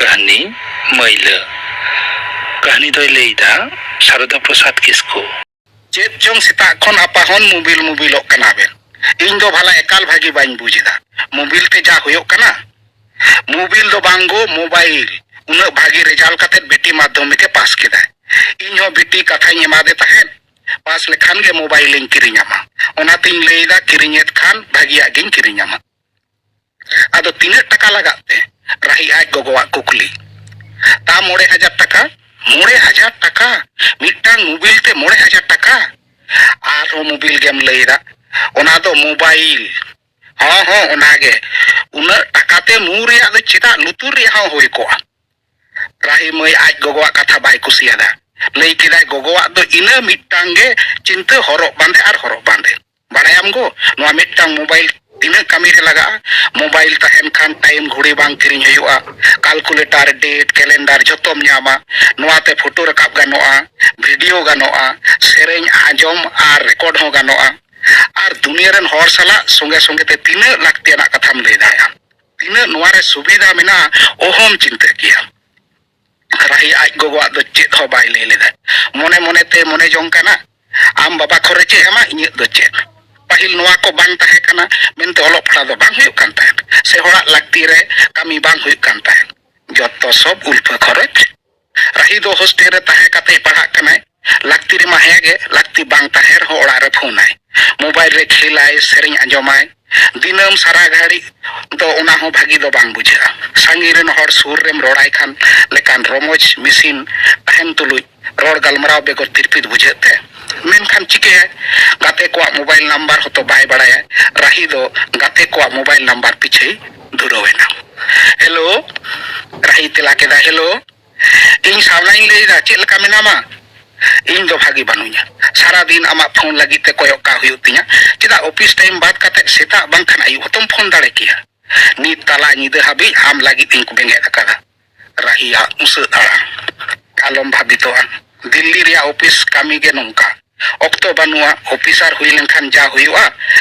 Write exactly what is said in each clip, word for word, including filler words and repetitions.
ᱠᱟᱹᱦᱱᱤ ᱢᱟᱹᱭᱞᱟᱹ᱾ ᱠᱟᱹᱦᱱᱤ ᱫᱚᱭ ᱞᱟᱹᱭᱫᱟ ᱥᱟᱨᱚᱫᱟ ᱯᱨᱚᱥᱟᱫᱽ ᱠᱤᱥᱠᱩ᱾ ᱪᱮᱫ ᱪᱚᱝ ᱥᱮᱛᱟᱜ ᱠᱷᱚᱱ ᱟᱯᱟᱦᱚᱱ ᱢᱩᱵᱤᱞ ᱢᱩᱵᱤᱞᱚᱜ ᱠᱟᱱᱟ ᱵᱮᱱ? ᱤᱧ ᱫᱚ ᱵᱷᱟᱞᱟ ᱮᱠᱟᱞ ᱵᱷᱟᱹᱜᱤ ᱵᱟᱹᱧ ᱵᱩᱡᱽ ᱮᱫᱟ᱾ ᱢᱩᱵᱤᱞ ᱛᱮ ᱡᱟ ᱦᱩᱭᱩᱜ ᱠᱟᱱᱟ? ᱢᱩᱵᱤᱞ ᱫᱚ ᱵᱟᱝ ᱜᱳ, ᱢᱳᱵᱟᱭᱤᱞ᱾ ᱩᱱᱟᱹᱜ ᱵᱷᱟᱹᱜᱤ ᱨᱮᱡᱟᱞᱴ ᱠᱟᱛᱮᱫ ᱵᱤᱴᱤ ᱢᱟᱫᱽᱫᱷᱚᱢᱤᱠ ᱮ ᱯᱟᱥ ᱠᱮᱫᱟᱭ᱾ ᱤᱧ ᱦᱚᱸ ᱵᱤᱴᱤ ᱠᱟᱛᱷᱟᱧ ᱮᱢᱟᱫᱮ ᱛᱟᱦᱮᱸᱫ, ᱯᱟᱥ ᱞᱮᱠᱷᱟᱱ ᱜᱮ ᱢᱳᱵᱟᱭᱤᱞᱤᱧ ᱠᱤᱨᱤᱧ ᱟᱢᱟ᱾ ᱚᱱᱟᱛᱤᱧ ᱞᱟᱹᱭ ᱮᱫᱟ, ᱠᱤᱨᱤᱧᱮᱫ ᱠᱷᱟᱱ ᱵᱷᱟᱹᱜᱤᱭᱟᱜ ᱜᱤᱧ ᱠᱤᱨᱤᱧ ᱟᱢᱟ᱾ ᱟᱫᱚ ᱛᱤᱱᱟᱹᱜ ᱴᱟᱠᱟ ᱞᱟᱜᱟᱜ ᱛᱮ? ᱨᱟᱦᱤ ᱟᱡ ᱜᱚᱜᱚᱣᱟᱜ ᱠᱩᱠᱞᱤ᱾ ᱛᱟ ᱢᱚᱬᱮ ᱦᱟᱡᱟᱨ ᱴᱟᱠᱟ? ᱢᱚᱬᱮ ᱦᱟᱡᱟᱨ ᱴᱟᱠᱟ? ᱢᱤᱫᱴᱟᱝ ᱢᱳᱵᱤᱞ ᱛᱮ ᱢᱚᱬᱮ ᱦᱟᱡᱟᱨ ᱴᱟᱠᱟ? ᱟᱨᱦᱚᱸ ᱢᱳᱵᱤᱞ ᱜᱮᱢ ᱞᱟᱹᱭ ᱮᱫᱟ? ᱚᱱᱟ ᱫᱚ ᱢᱳᱵᱟᱭᱤᱞ᱾ ᱦᱚᱸ, ᱦᱚᱸ, ᱚᱱᱟᱜᱮ᱾ ᱩᱱᱟᱹᱜ ᱴᱟᱠᱟ ᱛᱮ ᱢᱩ ᱨᱮᱭᱟᱜ ᱫᱚ ᱪᱮᱫᱟᱜ ᱞᱩᱛᱩᱨ ᱨᱮᱭᱟᱜ ᱦᱚᱸ ᱦᱩᱭ ᱠᱚᱜᱼᱟ? ᱨᱟᱦᱤ ᱢᱟᱹᱭ ᱟᱡ ᱜᱚᱜᱚᱣᱟᱜ ᱠᱟᱛᱷᱟ ᱵᱟᱭ ᱠᱩᱥᱤᱭᱟᱫᱟ᱾ ᱞᱟᱹᱭ ᱠᱮᱫᱟᱭ, "ᱜᱚᱜᱚᱣᱟᱜ ᱫᱚ ᱤᱱᱟᱹ ᱢᱤᱫᱴᱟᱝ ᱜᱮ ᱪᱤᱱᱛᱟᱹ, ᱦᱚᱨᱚᱜ ᱵᱟᱸᱫᱮ ᱟᱨ ᱦᱚᱨᱚᱜ ᱵᱟᱸᱫᱮ᱾ ᱵᱟᱲᱟᱭᱟᱢ ᱜᱳ, ᱱᱚᱣᱟ ᱢᱤᱫᱴᱟᱝ ᱢᱳᱵᱟᱭᱤᱞ ᱛᱤᱱᱟᱹᱜ ᱠᱟᱹᱢᱤ ᱨᱮ ᱞᱟᱜᱟᱜᱼᱟ? ᱢᱳᱵᱟᱭᱤᱞ ᱛᱟᱦᱮᱱ ᱠᱷᱟᱱ ᱴᱟᱭᱤᱢ ᱜᱷᱩᱲᱤ ᱵᱟᱝ ᱠᱤᱨᱤᱧ ᱦᱩᱭᱩᱜᱼᱟ, ᱠᱟᱞᱠᱩᱞᱮᱴᱟᱨ, ᱰᱮᱴ, ᱠᱮᱞᱮᱱᱰᱟᱨ ᱡᱷᱚᱛᱚᱢ ᱧᱟᱢᱟ᱾ ᱱᱚᱣᱟᱛᱮ ᱯᱷᱳᱴᱳ ᱨᱟᱠᱟᱵ ᱜᱟᱱᱚᱜᱼᱟ, ᱵᱷᱤᱰᱤᱭᱳ ᱜᱟᱱᱚᱜᱼᱟ, ᱥᱮᱨᱮᱧ ᱟᱸᱡᱚᱢ ᱟᱨ ᱨᱮᱠᱚᱨᱰ ᱦᱚᱸ ᱜᱟᱱᱚᱜᱼᱟ᱾ ᱟᱨ ᱫᱩᱱᱤᱭᱟᱹ ᱨᱮᱱ ᱦᱚᱲ ᱥᱟᱞᱟᱜ ᱥᱚᱸᱜᱮ ᱥᱚᱸᱜᱮ ᱛᱮ ᱛᱤᱱᱟᱹᱜ ᱞᱟᱹᱠᱛᱤᱭᱟᱱᱟᱜ ᱠᱟᱛᱷᱟᱢ ᱞᱟᱹᱭ ᱫᱟᱲᱮᱭᱟᱜᱼᱟ᱾ ᱛᱤᱱᱟᱹᱜ ᱱᱚᱣᱟ ᱨᱮ ᱥᱩᱵᱤᱫᱷᱟ ᱢᱮᱱᱟᱜᱼᱟ, ᱚᱦᱚᱢ ᱪᱤᱱᱛᱟᱹ ᱠᱮᱭᱟ᱾" ᱨᱟᱦᱤ ᱟᱡ ᱜᱚᱜᱚᱣᱟᱜ ᱫᱚ ᱪᱮᱫ ᱦᱚᱸ ᱵᱟᱭ ᱞᱟᱹᱭ ᱞᱮᱫᱟ᱾ ᱢᱚᱱᱮ ᱢᱚᱱᱮ ᱛᱮ ᱢᱚᱱᱮ ᱡᱚᱝ ᱠᱟᱱᱟ, "ᱟᱢ ᱵᱟᱵᱟ ᱠᱷᱚᱨᱚᱪᱮ ᱮᱢᱟ, ᱤᱧᱟᱹᱜ ᱫᱚ ᱪᱮᱫ? ᱯᱟᱹᱦᱤᱞ ᱱᱚᱣᱟ ᱠᱚ ᱵᱟᱝ ᱛᱟᱦᱮᱸ ᱠᱟᱱᱟ ᱢᱮᱱᱛᱮ ᱚᱞᱚᱜ ᱯᱟᱲᱦᱟᱣ ᱫᱚ ᱵᱟᱝ ᱦᱩᱭᱩᱜ ᱠᱟᱱ ᱛᱟᱦᱮᱸᱫ, ᱥᱮ ᱦᱚᱲᱟᱜ ᱞᱟᱹᱠᱛᱤ ᱨᱮ ᱠᱟᱹᱢᱤ ᱵᱟᱝ ᱦᱩᱭᱩᱜ ᱠᱟᱱ ᱛᱟᱦᱮᱸᱫ᱾ ᱡᱚᱛᱚ ᱥᱚᱵ ᱩᱞᱯᱷᱟᱹ ᱠᱷᱚᱨᱚᱪ᱾" ᱨᱟᱦᱤ ᱫᱚ ᱦᱳᱥᱴᱮᱞ ᱨᱮ ᱛᱟᱦᱮᱸ ᱠᱟᱛᱮᱭ ᱯᱟᱲᱦᱟᱜ ᱠᱟᱱᱟᱭ᱾ ᱞᱟᱹᱠᱛᱤ ᱨᱮᱢᱟ ᱦᱮᱸ ᱜᱮ, ᱞᱟᱹᱠᱛᱤ ᱵᱟᱝ ᱛᱟᱦᱮᱸ ᱨᱮᱦᱚᱸ ᱚᱲᱟᱜ ᱨᱮ ᱯᱷᱳᱱᱟᱭ, ᱢᱳᱵᱟᱭᱤᱞ ᱨᱮ ᱠᱷᱮᱞᱟᱭ, ᱥᱮᱨᱮᱧ ᱟᱸᱡᱚᱢᱟᱭ᱾ ᱫᱤᱱᱟᱹᱢ ᱥᱟᱨᱟ ᱜᱷᱟᱹᱲᱤᱡ ᱫᱚ ᱚᱱᱟ ᱦᱚᱸ ᱵᱷᱟᱹᱜᱤ ᱫᱚ ᱵᱟᱝ ᱵᱩᱡᱷᱟᱹᱜᱼᱟ᱾ ᱥᱟᱺᱜᱤᱧ ᱨᱮᱱ ᱦᱚᱲ ᱥᱩᱨ ᱨᱮᱢ ᱨᱚᱲᱟᱭ ᱠᱷᱟᱱ ᱞᱮᱠᱟᱱ ᱨᱚᱢᱚᱡᱽ ᱢᱮᱥᱤᱱ ᱛᱟᱦᱮᱱ ᱛᱩᱞᱩᱡ ᱨᱚᱲ ᱜᱟᱞᱢᱟᱨᱟᱣ ᱵᱮᱜᱚᱨ ᱛᱤᱨᱯᱤᱛ ᱵᱩᱡᱷᱟᱹᱜ ᱛᱮ᱾ ᱢᱮᱱᱠᱷᱟᱱ ᱪᱤᱠᱟᱹᱭᱟᱭ? ᱜᱟᱛᱮ ᱠᱚᱣᱟᱜ ᱢᱳᱵᱟᱭᱤᱞ ᱱᱟᱢᱵᱟᱨ ᱦᱚᱸᱛᱚ ᱵᱟᱭ ᱵᱟᱲᱟᱭᱟ᱾ ᱨᱟᱦᱤ ᱫᱚ ᱜᱟᱛᱮ ᱠᱚᱣᱟᱜ ᱢᱳᱵᱟᱭᱤᱞ ᱱᱟᱢᱵᱟᱨ ᱯᱤᱪᱷᱟᱹᱭ ᱫᱷᱩᱨᱟᱹᱣ ᱮᱱᱟ᱾ "ᱦᱮᱞᱳ", ᱨᱟᱦᱤᱭ ᱛᱮᱞᱟ ᱠᱮᱫᱟ, "ᱦᱮᱞᱳ, ᱤᱧ ᱥᱟᱣᱞᱟᱧ ᱞᱟᱹᱭ ᱮᱫᱟ, ᱪᱮᱫ ᱞᱮᱠᱟ ᱢᱮᱱᱟᱢᱟ?" "ᱤᱧ ᱫᱚ ᱵᱷᱟᱜᱤ ᱵᱟᱹᱱᱩᱧᱟ᱾ ᱥᱟᱨᱟ ᱫᱤᱱ ᱟᱢᱟᱜ ᱯᱷᱳᱱ ᱞᱟᱹᱜᱤᱫ ᱛᱮ ᱠᱚᱭᱚᱜ ᱠᱟᱜ ᱦᱩᱭᱩᱜ ᱛᱤᱧᱟ᱾ ᱪᱮᱫᱟᱜ ᱚᱯᱷᱤᱥ ᱴᱟᱭᱤᱢ ᱵᱟᱫ ᱠᱟᱛᱮ ᱥᱮᱛᱟᱜ ᱵᱟᱝᱠᱷᱟᱱ ᱟᱹᱭᱩᱵ ᱦᱚᱸᱛᱚᱢ ᱯᱷᱳᱱ ᱫᱟᱲᱮ ᱠᱮᱭᱟ? ᱱᱤᱛ ᱛᱟᱞᱟ ᱧᱤᱫᱟᱹ ᱦᱟᱹᱵᱤᱡ ᱟᱢ ᱞᱟᱹᱜᱤᱫ ᱤᱧ ᱠᱚ ᱵᱮᱸᱜᱮᱫ ᱟᱠᱟᱫᱟ᱾" ᱨᱟᱦᱤᱭᱟᱜ ᱩᱥᱟᱹᱫ ᱟᱲᱟᱝ᱾ "ᱟᱞᱚᱢ ᱵᱷᱟᱵᱤᱛᱚᱜᱼᱟ, ᱫᱤᱞᱞᱤ ᱨᱮᱭᱟᱜ ᱚᱯᱷᱤᱥ ᱠᱟᱹᱢᱤ ᱜᱮ ᱱᱚᱝᱠᱟ᱾ ᱚᱠᱛᱚ ᱵᱟᱹᱱᱩᱜᱼᱟ, ᱚᱯᱷᱤᱥᱟᱨ ᱦᱩᱭ ᱞᱮᱱᱠᱷᱟᱱ ᱡᱟ ᱦᱩᱭᱩᱜᱼᱟ᱾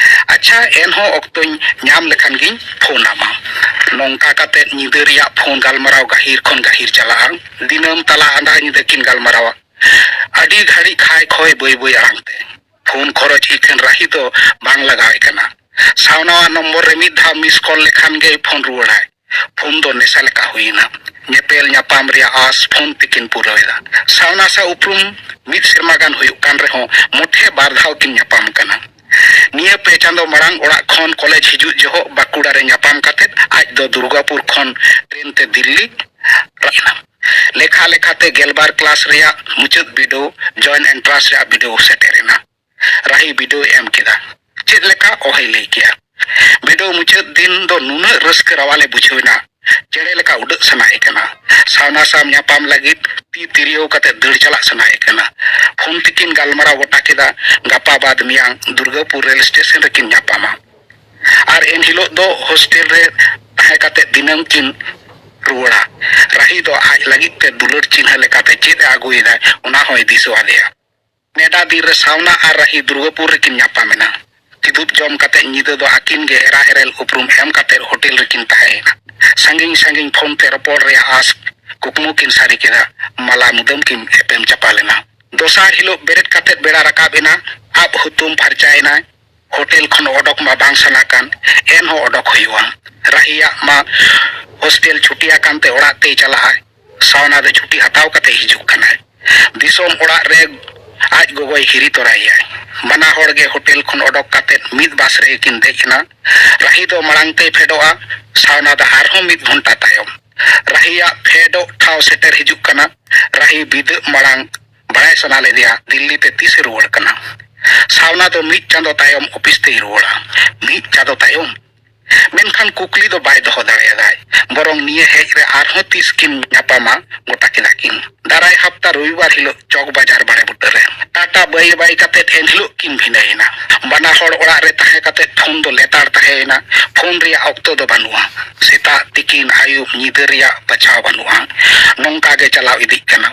ᱟᱪᱪᱷᱟ, ᱮᱱᱦᱚᱸ ᱚᱠᱛᱚᱧ ᱧᱟᱢ ᱞᱮᱠᱷᱟᱱ ᱜᱤᱧ ᱯᱷᱳᱱ ᱟᱢᱟ᱾ ᱱᱚᱝᱠᱟ ᱠᱟᱛᱮ ᱧᱤᱫᱟᱹ ᱨᱮᱭᱟᱜ ᱯᱷᱳᱱ ᱜᱟᱞᱢᱟᱨᱟᱣ ᱜᱟᱹᱦᱤᱨ ᱠᱷᱚᱱ ᱜᱟᱹᱦᱤᱨ ᱪᱟᱞᱟᱜᱼᱟ᱾ ᱫᱤᱱᱟᱹᱢ ᱛᱟᱞᱟ ᱟᱸᱫᱷᱟ ᱧᱤᱫᱟᱹ ᱠᱤᱱ ᱜᱟᱞᱢᱟᱨᱟᱣᱟ᱾ ᱟᱹᱰᱤ ᱜᱷᱟᱹᱲᱤᱡ ᱠᱷᱟᱭ ᱠᱷᱚᱭ ᱵᱟᱹᱭ ᱵᱟᱹᱭ ᱟᱲᱟᱝ ᱛᱮ᱾ ᱯᱷᱳᱱ ᱠᱷᱚᱨᱚᱪ ᱤᱠᱷᱟᱹᱱ ᱨᱟᱦᱤ ᱫᱚ ᱵᱟᱝ ᱞᱟᱜᱟᱣᱮ ᱠᱟᱱᱟ᱾ ᱥᱟᱣᱱᱟᱣᱟᱜ ᱱᱚᱢᱵᱚᱨ ᱨᱮ ᱢᱤᱫ ᱫᱷᱟᱣ ᱢᱤᱥ ᱠᱚᱞ ᱞᱮᱠᱷᱟᱱ ᱜᱮᱭ ᱯᱷᱳᱱ ᱨᱩᱣᱟᱹᱲᱟᱭ᱾ ᱯᱷᱳᱱ ᱫᱚ ᱱᱮᱥᱟ ᱞᱮᱠᱟ ᱦᱩᱭᱮᱱᱟ᱾ ᱧᱮᱯᱮᱞ ᱧᱟᱯᱟᱢ ᱨᱮᱭᱟᱜ ᱟᱸᱥ ᱯᱷᱳᱱ ᱛᱮᱠᱤᱱ ᱯᱩᱨᱟᱹᱣ ᱮᱫᱟ᱾ ᱥᱟᱣᱱᱟ ᱥᱟᱶ ᱩᱯᱨᱩᱢ ᱢᱤᱫ ᱥᱮᱨᱢᱟ ᱜᱟᱱ ᱦᱩᱭᱩᱜ ᱠᱟᱱ ᱨᱮᱦᱚᱸ ᱢᱚᱴᱷᱮ ᱵᱟᱨ ᱫᱷᱟᱣ ᱠᱤᱱ ᱧᱟᱯᱟᱢ ᱠᱟᱱᱟ᱾ ᱱᱤᱭᱟᱹ ᱯᱮ ᱪᱟᱸᱫᱚ ᱢᱟᱲᱟᱝ ᱚᱲᱟᱜ ᱠᱷᱚᱱ ᱠᱚᱞᱮᱡᱽ ᱦᱤᱡᱩᱜ ᱡᱚᱦᱚᱜ ᱵᱟᱸᱠᱩᱲᱟ ᱨᱮ ᱧᱟᱯᱟᱢ ᱠᱟᱛᱮ ᱟᱡ ᱫᱚ ᱫᱩᱨᱜᱟᱯᱩᱨ ᱠᱷᱚᱱ ᱴᱨᱮᱱ ᱛᱮ ᱫᱤᱞᱞᱤ ᱨᱟᱠᱟᱵ ᱮᱱᱟ᱾ ᱞᱮᱠᱷᱟ ᱞᱮᱠᱷᱟᱛᱮ ᱜᱮᱞᱵᱟᱨ ᱠᱞᱟᱥ ᱨᱮᱭᱟᱜ ᱢᱩᱪᱟᱹᱫ ᱵᱤᱰᱟᱹᱣ, ᱡᱚᱭᱮᱱᱴ ᱮᱱᱴᱨᱟᱱᱥ ᱨᱮᱭᱟᱜ ᱵᱤᱰᱟᱹᱣ ᱥᱮᱴᱮᱨ ᱮᱱᱟ᱾ ᱨᱟᱦᱤ ᱵᱤᱰᱟᱹᱣ ᱮ ᱮᱢ ᱠᱮᱫᱟ᱾ ᱪᱮᱫ ᱞᱮᱠᱟ ᱚᱦᱚᱭ ᱞᱟᱹᱭ ᱠᱮᱭᱟ᱾ ᱵᱤᱰᱟᱹᱣ ᱢᱩᱪᱟᱹᱫ ᱫᱤᱱ ᱫᱚ ᱱᱩᱱᱟᱹᱜ ᱨᱟᱹᱥᱠᱟᱹ ᱨᱟᱣᱟᱞᱮ ᱵᱩᱡᱷᱟᱹᱣ ᱮᱱᱟ, ᱪᱮᱬᱮ ᱞᱮᱠᱟ ᱩᱰᱟᱹᱜ ᱥᱟᱱᱟᱭᱮ ᱠᱟᱱᱟ᱾ ᱥᱟᱣᱱᱟ ᱥᱟᱶ ᱧᱟᱯᱟᱢ ᱞᱟᱹᱜᱤᱫ ᱛᱤ ᱛᱤᱨᱭᱳ ᱠᱟᱛᱮ ᱫᱟᱹᱲ ᱪᱟᱞᱟᱜ ᱥᱟᱱᱟᱭᱮ ᱠᱟᱱᱟ᱾ ᱯᱷᱳᱱ ᱛᱮᱠᱤᱱ ᱜᱟᱞᱢᱟᱨᱟᱣ ᱜᱚᱴᱟ ᱠᱮᱫᱟ, ᱜᱟᱯᱟ ᱵᱟᱫ ᱢᱮᱭᱟᱝ ᱫᱩᱨᱜᱟᱯᱩᱨ ᱨᱮᱞ ᱥᱴᱮᱥᱚᱱ ᱨᱮᱠᱤᱱ ᱧᱟᱯᱟᱢᱟ᱾ ᱟᱨ ᱮᱱ ᱦᱤᱞᱳᱜ ᱫᱚ ᱦᱳᱥᱴᱮᱞ ᱨᱮ ᱛᱟᱦᱮᱸ ᱠᱟᱛᱮ ᱫᱤᱱᱟᱹᱢ ᱠᱤᱱ ᱨᱩᱣᱟᱹᱲᱟ᱾ ᱨᱟᱦᱤ ᱫᱚ ᱟᱡ ᱞᱟᱹᱜᱤᱫ ᱛᱮ ᱫᱩᱞᱟᱹᱲ ᱪᱤᱱᱦᱟᱹ ᱞᱮᱠᱟᱛᱮ ᱪᱮᱫ ᱮ ᱟᱹᱜᱩᱭᱮᱫᱟ, ᱚᱱᱟ ᱦᱚᱸᱭ ᱫᱤᱥᱟᱹ ᱟᱫᱮᱭᱟ᱾ ᱱᱮᱰᱟ ᱫᱤᱱ ᱨᱮ ᱥᱟᱣᱱᱟ ᱟᱨ ᱨᱟᱦᱤ ᱫᱩᱨᱜᱟᱯᱩᱨ ᱨᱮᱠᱤᱱ ᱧᱟᱯᱟᱢ ᱮᱱᱟ᱾ ᱠᱤᱫᱩᱵ ᱡᱚᱢ ᱠᱟᱛᱮ ᱧᱤᱫᱟᱹ ᱫᱚ ᱟᱹᱠᱤᱱ ᱜᱮ ᱮᱨᱟ ᱮᱨᱮᱞ ᱩᱯᱨᱩᱢ ᱮᱢ ᱠᱟᱛᱮ ᱦᱳᱴᱮᱞ ᱨᱮᱠᱤᱱ ᱛᱟᱦᱮᱸᱭᱮᱱᱟ᱾ ᱥᱟᱺᱜᱤᱧ ᱥᱟᱺᱜᱤᱧ ᱯᱷᱳᱱ ᱛᱮ ᱨᱚᱯᱚᱲ ᱨᱮᱭᱟᱜ ᱟᱸᱥ ᱠᱩᱠᱢᱩ ᱠᱤᱱ ᱥᱟᱹᱨᱤ ᱠᱮᱫᱟ᱾ ᱢᱟᱞᱟ ᱢᱩᱫᱟᱹᱢ ᱠᱤᱱ ᱮᱯᱮᱢ ᱪᱟᱯᱟᱞ ᱮᱱᱟ᱾ ᱫᱚᱥᱟᱨ ᱦᱤᱞᱳᱜ ᱵᱮᱨᱮᱫ ᱠᱟᱛᱮ ᱵᱮᱲᱟ ᱨᱟᱠᱟᱵ ᱮᱱᱟ᱾ ᱟᱵ ᱦᱩᱛᱩᱢ ᱯᱷᱟᱨᱪᱟᱭᱮᱱᱟᱭ᱾ ᱦᱳᱴᱮᱞ ᱠᱷᱚᱱ ᱚᱰᱚᱠ ᱢᱟ ᱵᱟᱝ ᱥᱟᱱᱟ ᱠᱟᱱ, ᱮᱱᱦᱚᱸ ᱚᱰᱚᱠ ᱦᱩᱭᱩᱜᱼᱟ᱾ ᱨᱟᱦᱤᱭᱟᱜ ᱢᱟ ᱦᱳᱥᱴᱮᱞ ᱪᱷᱩᱴᱤ ᱟᱠᱟᱱ ᱛᱮ ᱚᱲᱟᱜ ᱛᱮᱭ ᱪᱟᱞᱟᱜᱼᱟᱭ᱾ ᱥᱟᱣᱱᱟ ᱫᱚ ᱪᱷᱩᱴᱤ ᱦᱟᱛᱟᱣ ᱠᱟᱛᱮ ᱦᱤᱡᱩᱜ ᱠᱟᱱᱟᱭ᱾ ᱫᱤᱥᱚᱢ ᱚᱲᱟᱜ ᱨᱮ ᱟᱡ ᱜᱚᱜᱚᱭ ᱦᱤᱨᱤ ᱛᱚᱨᱟᱭᱮᱭᱟᱭ᱾ ᱵᱟᱱᱟ ᱦᱚᱲ ᱜᱮ ᱦᱳᱴᱮᱞ ᱠᱷᱚᱱ ᱚᱰᱚᱠ ᱠᱟᱛᱮ ᱢᱤᱫ ᱵᱟᱥ ᱨᱮᱜᱮ ᱠᱤᱱ ᱫᱮᱡ ᱮᱱᱟ᱾ ᱨᱟᱦᱤ ᱫᱚ ᱢᱟᱲᱟᱝ ᱛᱮᱭ ᱯᱷᱮᱰᱚᱜᱼᱟ, ᱥᱟᱣᱱᱟ ᱫᱚ ᱟᱨᱦᱚᱸ ᱢᱤᱫ ᱜᱷᱚᱱᱴᱟ ᱛᱟᱭᱚᱢ᱾ ᱨᱟᱦᱤᱭᱟᱜ ᱯᱷᱮᱰᱚᱜ ᱴᱷᱟᱶ ᱥᱮᱴᱮᱨ ᱦᱤᱡᱩᱜ ᱠᱟᱱᱟ᱾ ᱨᱟᱦᱤ ᱵᱤᱫᱟᱹᱜ ᱢᱟᱲᱟᱝ ᱵᱟᱲᱟᱭ ᱥᱟᱱᱟ ᱞᱮᱫᱮᱭᱟ ᱫᱤᱞᱞᱤ ᱛᱮ ᱛᱤᱥᱮ ᱨᱩᱣᱟᱹᱲ ᱠᱟᱱᱟ᱾ ᱥᱟᱣᱱᱟ ᱫᱚ ᱢᱤᱫ ᱪᱟᱸᱫᱚ ᱛᱟᱭᱚᱢ ᱚᱯᱷᱤᱥ ᱛᱮᱭ ᱨᱩᱣᱟᱹᱲᱟ᱾ ᱢᱤᱫ ᱪᱟᱸᱫᱚ ᱛᱟᱭᱚᱢ? ᱢᱮᱱᱠᱷᱟᱱ ᱠᱩᱠᱞᱤ ᱫᱚ ᱵᱟᱭ ᱫᱚᱦᱚ ᱫᱟᱲᱮᱭᱟᱫᱟᱭ᱾ ᱵᱚᱨᱚᱝ ᱱᱤᱭᱟᱹ ᱦᱮᱡ ᱨᱮ ᱟᱨᱦᱚᱸ ᱛᱤᱥ ᱠᱤᱱ ᱧᱟᱯᱟᱢᱟ ᱜᱚᱴᱟ ᱠᱮᱫᱟ ᱠᱤᱱ᱾ ᱫᱟᱨᱟᱭ ᱦᱟᱯᱛᱟ ᱨᱚᱵᱤᱵᱟᱨ ᱦᱤᱞᱳᱜ ᱪᱚᱠ ᱵᱟᱡᱟᱨ ᱵᱟᱲᱮ ᱵᱩᱴᱟᱹ ᱨᱮ᱾ ᱴᱟᱴᱟ ᱵᱟᱭ ᱵᱟᱭ ᱠᱟᱛᱮ ᱮᱱᱦᱤᱞᱳᱜ ᱠᱤᱱ ᱵᱷᱤᱱᱟᱹᱭᱮᱱᱟ᱾ ᱵᱟᱱᱟ ᱦᱚᱲ ᱚᱲᱟᱜ ᱨᱮ ᱛᱟᱦᱮᱸ ᱠᱟᱛᱮ ᱯᱷᱳᱱ ᱫᱚ ᱞᱮᱛᱟᱲ ᱛᱟᱦᱮᱸᱭᱮᱱᱟ᱾ ᱯᱷᱳᱱ ᱨᱮᱭᱟᱜ ᱚᱠᱛᱚ ᱫᱚ ᱵᱟᱹᱱᱩᱜᱼᱟ᱾ ᱥᱮᱛᱟᱜ, ᱛᱤᱠᱤᱱ, ᱟᱹᱭᱩᱵ, ᱧᱤᱫᱟᱹ ᱨᱮᱭᱟᱜ ᱵᱟᱪᱷᱟᱣ ᱵᱟᱹᱱᱩᱜᱼᱟ᱾ ᱱᱚᱝᱠᱟ ᱜᱮ ᱪᱟᱞᱟᱣ ᱤᱫᱤᱜ ᱠᱟᱱᱟ᱾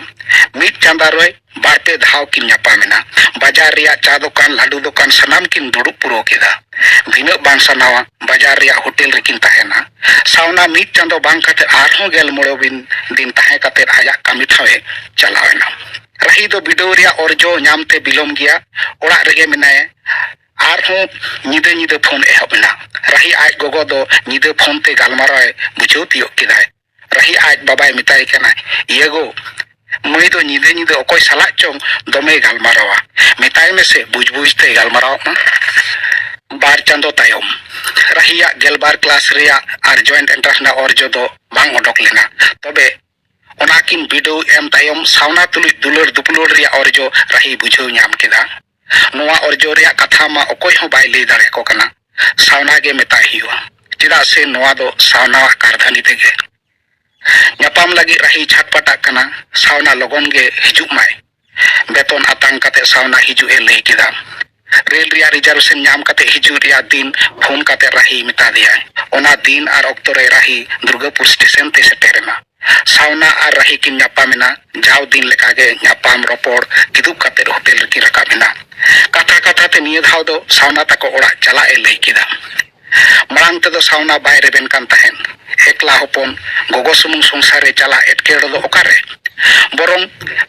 ᱢᱤᱫ ᱪᱟᱸᱫᱟ ᱨᱮ ᱵᱟᱨ ᱯᱮ ᱫᱷᱟᱣ ᱠᱤᱱ ᱧᱟᱯᱟᱢ ᱮᱱᱟ᱾ ᱵᱟᱡᱟᱨ ᱨᱮᱭᱟᱜ ᱪᱟ ᱫᱚᱠᱟᱱ, ᱞᱟᱹᱰᱩ ᱫᱚᱠᱟᱱ ᱥᱟᱱᱟᱢ ᱠᱤᱱ ᱫᱩᱲᱩᱵ ᱯᱩᱨᱟᱹᱣ ᱠᱮᱫᱟ᱾ ᱵᱷᱤᱱᱟᱹᱜ ᱵᱟᱝ ᱥᱟᱱᱟᱣᱟ, ᱵᱟᱡᱟᱨ ᱨᱮᱭᱟᱜ ᱦᱳᱴᱮᱞ ᱨᱮᱠᱤᱱ ᱛᱟᱦᱮᱱᱟ᱾ ᱥᱟᱣᱱᱟ ᱢᱤᱫ ᱪᱟᱸᱫᱚ ᱵᱟᱝ ᱠᱟᱛᱮ ᱟᱨᱦᱚᱸ ᱜᱮᱞ ᱢᱚᱬᱮ ᱫᱤᱱ, ᱫᱤᱱ ᱛᱟᱦᱮᱸ ᱠᱟᱛᱮ ᱟᱭᱟᱜ ᱠᱟᱹᱢᱤ ᱴᱷᱟᱶ ᱮ ᱪᱟᱞᱟᱣ ᱮᱱᱟ᱾ ᱨᱟᱦᱤ ᱫᱚ ᱵᱤᱰᱟᱹᱣ ᱨᱮᱭᱟᱜ ᱚᱨᱡᱚ ᱧᱟᱢ ᱛᱮ ᱵᱤᱞᱚᱢ ᱜᱮᱭᱟ᱾ ᱚᱲᱟᱜ ᱨᱮᱜᱮ ᱢᱮᱱᱟᱭᱟ᱾ ᱟᱨᱦᱚᱸ ᱧᱤᱫᱟᱹ ᱧᱤᱫᱟᱹ ᱯᱷᱳᱱ ᱮᱦᱚᱵ ᱮᱱᱟ᱾ ᱨᱟᱦᱤ ᱟᱡ ᱜᱚᱜᱚ ᱫᱚ ᱧᱤᱫᱟᱹ ᱯᱷᱳᱱ ᱛᱮ ᱜᱟᱞᱢᱟᱨᱟᱣ ᱮ ᱵᱩᱡᱷᱟᱹᱣ ᱛᱤᱭᱳᱜ ᱠᱮᱫᱟᱭ᱾ ᱨᱟᱦᱤ ᱟᱡ ᱵᱟᱵᱟᱭ ᱢᱮᱛᱟᱭ ᱠᱟᱱᱟ, "ᱤᱭᱟᱹ ᱜᱳ, ᱢᱟᱹᱭ ᱫᱚ ᱧᱤᱫᱟᱹ ᱧᱤᱫᱟᱹ ᱚᱠᱚᱭ ᱥᱟᱞᱟᱜ ᱪᱚᱝ ᱫᱚᱢᱮᱭ ᱜᱟᱞᱢᱟᱨᱟᱣᱟ᱾ ᱢᱮᱛᱟᱭ ᱢᱮᱥᱮ ᱵᱩᱡᱽ ᱵᱩᱡᱽ ᱛᱮᱭ ᱜᱟᱞᱢᱟᱨᱟᱣ ᱢᱟ᱾" ᱵᱟᱨ ᱪᱟᱸᱫᱚ ᱛᱟᱭᱚᱢ, ᱨᱟᱦᱤᱭᱟᱜ ᱜᱮᱞᱵᱟᱨ ᱠᱞᱟᱥ ᱨᱮᱭᱟᱜ ᱟᱨ joint entrance ᱨᱮᱱᱟᱜ ᱚᱨᱡᱚ ᱫᱚ ᱵᱟᱝ ᱚᱰᱚᱠ ᱞᱮᱱᱟ᱾ ᱛᱚᱵᱮ ᱚᱱᱟ ᱠᱤᱱ ᱵᱤᱰᱟᱹᱣ ᱮᱢ ᱛᱟᱭᱚᱢ ᱥᱟᱣᱱᱟ ᱛᱩᱞᱩᱡ ᱫᱩᱞᱟᱹᱲ ᱫᱩᱯᱩᱞᱟᱹᱲ ᱨᱮᱭᱟᱜ ᱚᱨᱡᱚ ᱨᱟᱦᱤ ᱵᱩᱡᱷᱟᱹᱣ ᱧᱟᱢ ᱠᱮᱫᱟ᱾ ᱱᱚᱣᱟ ᱚᱨᱡᱚ ᱨᱮᱭᱟᱜ ᱠᱟᱛᱷᱟ ᱢᱟ ᱚᱠᱚᱭ ᱦᱚᱸ ᱵᱟᱭ ᱞᱟᱹᱭ ᱫᱟᱲᱮᱭᱟᱠᱚ ᱠᱟᱱᱟ᱾ ᱥᱟᱣᱱᱟ ᱜᱮ ᱢᱮᱛᱟᱭ ᱦᱩᱭᱩᱜᱼᱟ, ᱪᱮᱫᱟᱜ ᱥᱮ ᱱᱚᱣᱟ ᱫᱚ ᱥᱟᱣᱱᱟᱣᱟᱜ ᱠᱟᱨᱫᱷᱟᱹᱱᱤ ᱛᱮᱜᱮ᱾ ᱧᱟᱯᱟᱢ ᱞᱟᱹᱜᱤᱫ ᱨᱟᱦᱤ ᱪᱷᱟᱴᱯᱟᱴᱟᱜ ᱠᱟᱱᱟ, ᱥᱟᱣᱱᱟ ᱞᱚᱜᱚᱱ ᱜᱮ ᱦᱤᱡᱩᱜ ᱢᱟᱭ᱾ ᱵᱮᱛᱚᱱ ᱟᱛᱟᱝ ᱠᱟᱛᱮ ᱥᱟᱣᱱᱟ ᱦᱤᱡᱩᱜ ᱮ ᱞᱟᱹᱭ ᱠᱮᱫᱟ᱾ ᱨᱮᱞ ᱨᱮᱭᱟᱜ reservation ᱧᱟᱢ ᱠᱟᱛᱮ ᱦᱤᱡᱩᱜ ᱨᱮᱭᱟᱜ ᱫᱤᱱ ᱯᱷᱳᱱ ᱠᱟᱛᱮ ᱨᱟᱦᱤ ᱢᱮᱛᱟ ᱫᱮᱭᱟᱭ᱾ ᱚᱱᱟ ᱫᱤᱱ ᱟᱨ ᱚᱠᱛᱚ ᱨᱮ ᱨᱟᱦᱤ ᱫᱩᱨᱜᱟᱯᱩᱨ ᱥᱴᱮᱥᱚᱱ ᱛᱮ ᱥᱮᱴᱮᱨ ᱮᱱᱟ᱾ ᱥᱟᱣᱱᱟ ᱟᱨ ᱨᱟᱦᱤ ᱠᱤᱱ ᱧᱟᱯᱟᱢ ᱮᱱᱟ᱾ ᱡᱟᱣ ᱫᱤᱱ ᱞᱮᱠᱟᱜᱮ ᱧᱟᱯᱟᱢ ᱨᱚᱯᱚᱲ ᱠᱤᱫᱩᱵ ᱠᱟᱛᱮ ᱦᱳᱴᱮᱞ ᱨᱮᱠᱤᱱ ᱨᱟᱠᱟᱵ ᱮᱱᱟ᱾ ᱠᱟᱛᱷᱟ ᱠᱟᱛᱷᱟ ᱛᱮ ᱱᱤᱭᱟᱹ ᱫᱷᱟᱣ ᱫᱚ ᱥᱟᱣᱱᱟ ᱛᱟᱠᱚ ᱚᱲᱟᱜ ᱪᱟᱞᱟᱜ ᱮ ᱞᱟᱹᱭ ᱠᱮᱫᱟ᱾ ᱢᱟᱲᱟᱝ ᱛᱮᱫᱚ ᱥᱟᱣᱱᱟ ᱵᱟᱭ ᱨᱮᱵᱮᱱ ᱠᱟᱱ ᱛᱟᱦᱮᱸᱫ᱾ ᱮᱠᱞᱟ ᱦᱚᱯᱚᱱ, ᱜᱚᱜᱚ ᱥᱩᱢᱩᱝ ᱥᱚᱝᱥᱟᱨ ᱨᱮ ᱪᱟᱞᱟᱜ ᱮᱴᱠᱮᱴᱚᱬᱮ ᱫᱚ ᱚᱠᱟᱨᱮ? ᱵᱚᱨᱚᱝ